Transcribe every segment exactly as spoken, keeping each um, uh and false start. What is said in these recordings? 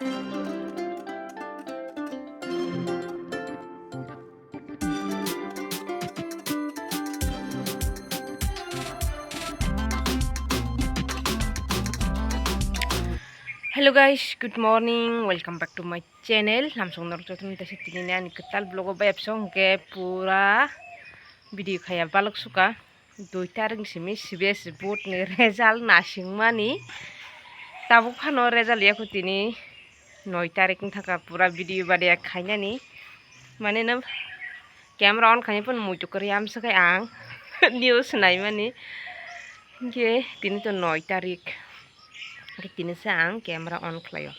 Hello guys, good morning, welcome back to my channel. Lamsong norok jotono tei se tini ani kwtal vlog o bayapsong hwnkhe pura video khaya balok suka. Dui tarik simi C B S board ni result nasingmani. Tabuk phano result yakho tini noi tarik wngthaka pura video bade khainani. Mane no camera on khaina phano muitu kwrwi amswkhe ang news naimani. Hwnkhe tini to noi tarik. Hwnkhe tini se ang camera on khlaio.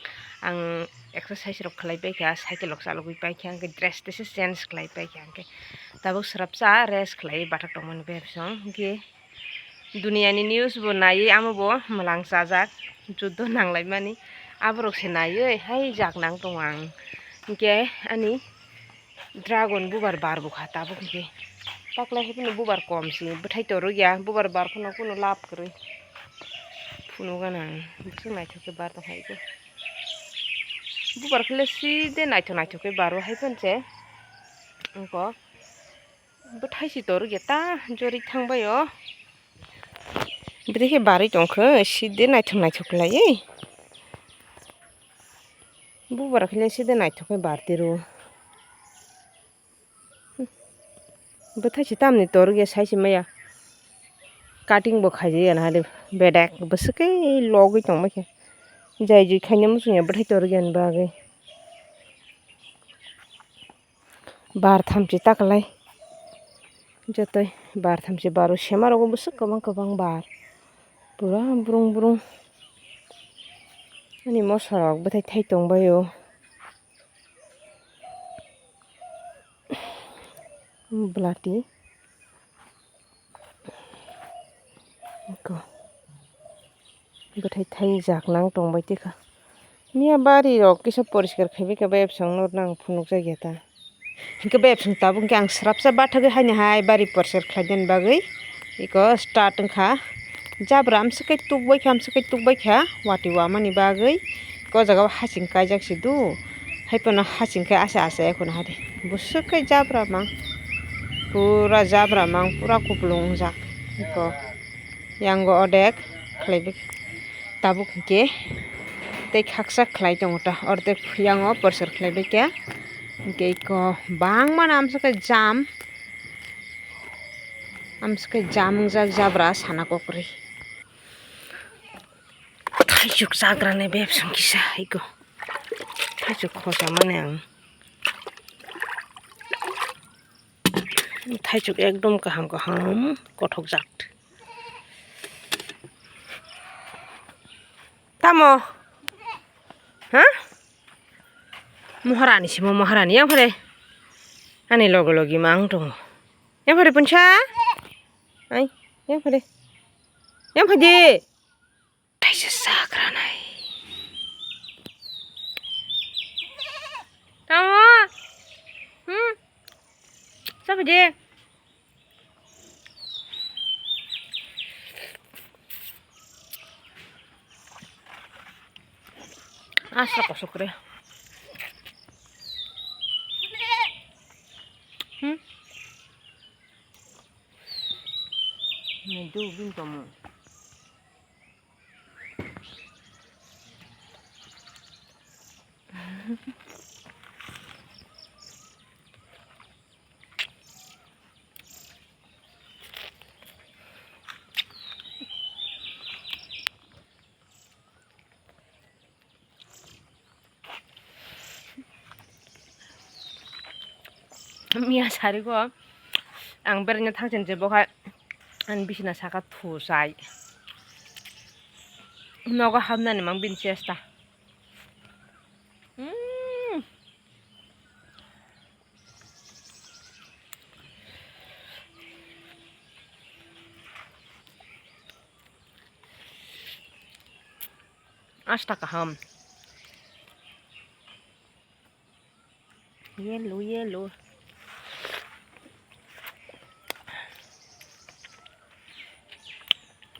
Ang exercise rok khlai paikha, cycle rok chalogwi paikha, hwnkhe dress tesa change khlai paikha, hwnkhe tabuk swrapsa rest khlai bathak tongmani bebsong. Hwnkhe duniani news bo naiwi amo bo mwlang chajak, juddo nanglaimani. Aborok se naiwi hai jak nang tongo ang. Hwnkhe ani dragon bubar bar bukha tabuk hwnkhe. Taklai hai phano bubar kom si, bwthai torok ya, bubar bar phano kuno lab kwrwi. Phunuk gana ang, bwswk naithok khe bar tong hai khe. Bubar khe le si de naithok naithok khe baro hai phano se. Wngkho. Bwthai si torok ya ta, jorik thang bai o. Bwrwi khe barwi tong khe, si de naithok naithok khlaiwi. Bubar khe le si de naithok khe bar tiro. Bwthai se tamni torok ya sai se maya. Cutting bo khaijak ya nahale bedek bwswk khe logwi tongma khe. Jai jui khaina muchung ya bwthai torok ya ni bagwi. Bar thamchi taklai. Jotoi bar thamchi baro sema rogo bwswk kwbang kwbang bar. Pura brung brung. Ani mosa rok bwthai thai tongbaio. Belati. Eko. Bwthai thai jak nang tong bai tikha. Miya bari rok kisa poriskar khai bai khe bai bwsang no nang phunuk jak ya ta. Hingke bai bwsang tabuk hingke ang swrapsa bathagwi haini hai bari poriskar khlai nani bagwi. Eko start wngkha. Jabra amswk khe tukbai kha, amswk khe tukbai kha, watwi wamani bagwi. Ko jaga o hasing kaijak se do. Hai phano hasing khe asa asa ya khuna hadi. Bwswk khe jabra mang. Pura jabra mang, pura kupulung wngjak. Ko yango odek khlaibai. Tabuk hwnkhe tei khaksa khlai tongo ta. Ordek yango porser khlaibai khe. Hwnkhe ko bangma amswk khe jam. Amswk khe jam wngjak jabra sana kokrwi. Thaisuk chagrani bebsong kisa iko. Thaisuk khosa mani ang. Thaisuk ekdom kaham kaham kothok jak. Tamo? Ha? Maharani simo maharani yang phare. Ani logo logi mang tongo. Yang phare puncha? Ai, yang phare. Yang phade. Kaisa sakranai. Tamo? Hmm? Sapa je? Asa kosok re. Hmm? Ni du bin kamu. Miya sari go ang beraina thangsen je bokhai ani bisina saka thusai nogo habnani mang bini chesta. Hmm. Asta kaham. Yellow, yellow.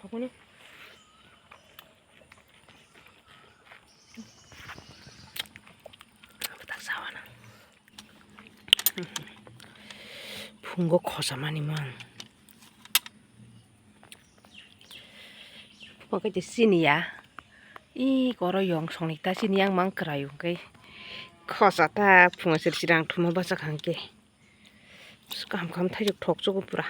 Aku ni. Phungo khosa mani mang. Phungo khe chini ya. I koro yong songni ta chini yang mang kwrai hwnkhe. Khosa ta phungo siri siri ang thuma bachak hwnkhe. Kaham kaham thaijak thok chugo pura.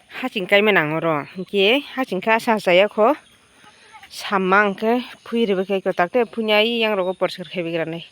Haching kaimani ang oro, hwnkhe haching khe asa asa ya kho. Samma hwnkhe phui rwbaikhe kwtak tei phunai yang rogo porser khai bigranai.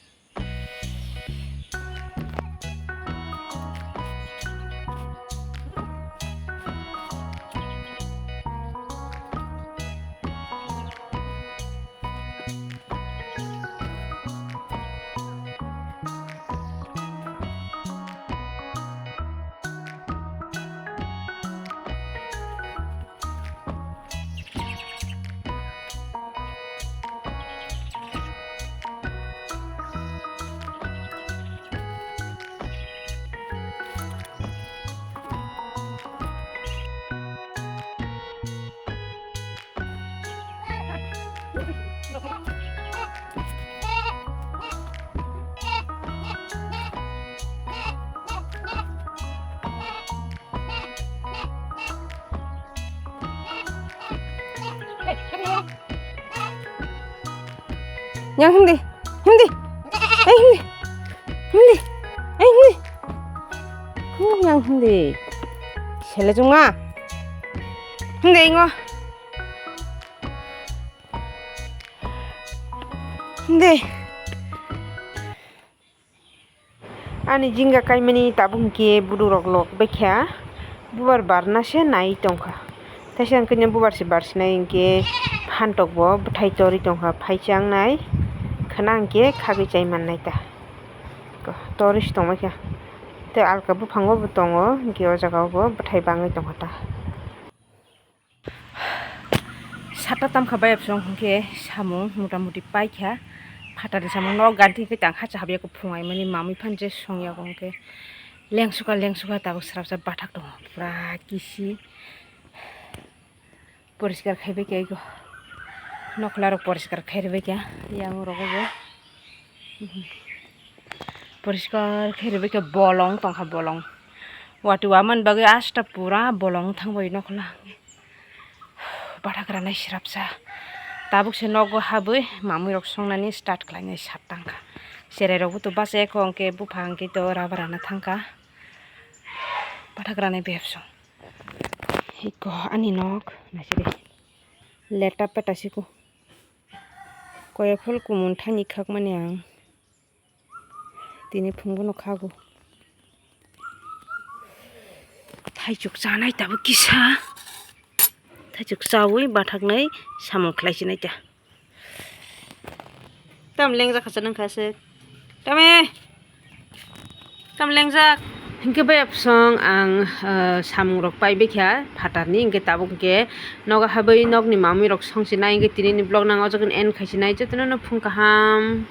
Yang hindi, hindi, eh hindi, hindi, eh hindi, hmm, yang hindi, sele chunga, hindi ingo, hindi. Ani jinga kaimani tabuk hwnkhe buduk rok lok baikha, bubar barna se nai tongkha. Teisa hwnkhe bubar se barsinai hwnkhe phantok bo bwthai torwi tongkha, phaichang nai khwna hwnkhe khagwi chai mannai ta. Torwi se tongbaikha tei alka buphango bo tongo, hwnkhe o jaga o bo bwthai bangwi tongkha ta. Sata tamkha bayapsong hwnkhe samung motamuti paikha. Phatarni samung nok ganti hwnkhe tang hacha habya kuphung aimani mamwi phan je songya hwnkhe lengsuka lengsuka tabuk srapsa bathak tongo pura kisi poriskar khaibai khe ego nokla rok poriskar khairwbaikha yang rok bo. Poriskar khe rwbaikhe bolong tongkha, bolong. Watwi wamani bagwi asta pura bolong thangbai nokla. Bathakranai srapsa. Tabukse nogo habwi mamwirok songnani start khlainai sat tangkha. Cherairokbo to bachaya kho, hwnkhe bupha hwnkhe to rubber rana thangkha. Bathakranai bebsong. Hiko ani nok naisidi. Leta peta siko. Koya phul kumun thani khakmani ang. Tini phungbo no khago. Thaichuk chanai tabuk kisa. Thaichuk chawi bathaknai samung khlai sinai ta. Tam lengjak kha nang kha se. Tame. Tam lengjak. Hingke bai apsong ang, eh, samung rok pai bekha phatarni, hingke tabuk hingke nogo habwi nokni mamwi rok songsinai, hingke tinini vlog nang o jaga end khaisinai, jotono no phung kaham.